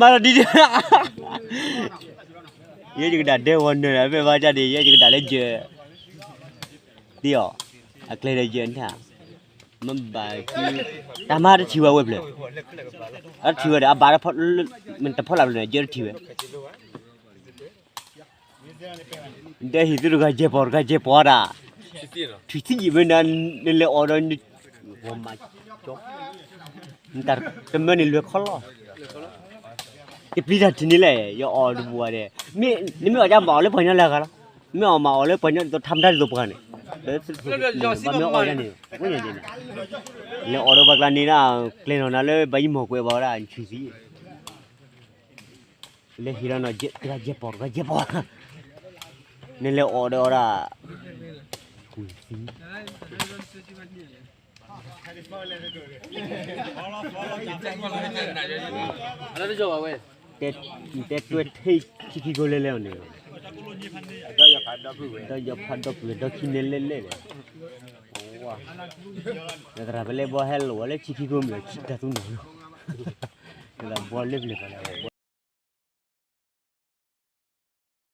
မၤလီၤဒ်န့ၣ်, ယဲယကဒၣ်ဒဲဝီနၢၤ အဝဲဘၣ်ကၢ်ဒံး ယဲယကဒၣ်လၢယဲ, ဒ်အီၤ, အကျဲဒီးယဲန့ၣ်, မ့ၢ်ဘၣ်, တၢ်မၤတထံၣ်ဝဲဝဲဖျၢၣ်, အတထံၣ်ဝဲဒီး အဘၣ်တဖီ, မ့ၢ်တဖီလာ်ဖျၢၣ်န့ၣ် ယဲတထံၣ်ဝဲ ဒီးဟံၣ်သုတဂၤယဲၢ်ပီၤ တဂၤယဲၢ်ပီၤဒၣ်, ထွံၣ်သံယံာ်ဝဲန့ၣ် နလဲၤအီၣ်ဒီး, ဝမၤကၠီ, တၢ်တမၢန့ၣ်လွဲၢ်ခီလီၤ, တပျံၤတၢ်ထံၣ်န့ၣ်လဲၣ် ယအီၣ်တဘူၣ်ဘၣ်ဒီး, နမ့ၢ်အီၣ်ကၢ်မၤအီၣ်လၢပှၤကညီလၢအဂၤလီၤ, မ့ၢ်အီၣ်မၤအီၣ်လၢပှၤကညီဒ်သိးထါမတၤဒ်သိးပှၤန့ၣ်, ဘၣ်မ့ၢ်အီၣ်ယၤန့ၣ် ဝဲန့ၣ်, လဲၤအီၣ်ဒီးပှၤကျါန့ၣ်ဒၣ်, ကျဲၤနီၢ်နၤလၢဘၣ်ယံမီၢ်ကွဲးဘၣ်ဝဲဒၣ် ထွံၣ်သံ လဲၤဟ့ၣ်လီၤနီၤ တဂၤယဲၢ်ပီၤ တဂၤယဲၢ်ပီၤ, နလဲၤအီၣ်ဒီးအီၤဒၣ်, ကွံာ်သံ, တဲတွဲထံခံခံကိးလဲၣ်လဲၣ်အီၤန့ၣ်, ဒီးယီၤဖးဒီပုၢ်ဝဲၢ်ဒီခံန့ၣ်လဲၣ်လဲၣ်ဒီး, သရၣ်ပလဲဘီဟဲလီၤဝဲလၢခံခံကိးမ့ၢ် တၢ်သူနီၤလီၤ, သရၣ်ဘီလၢပျၢၤ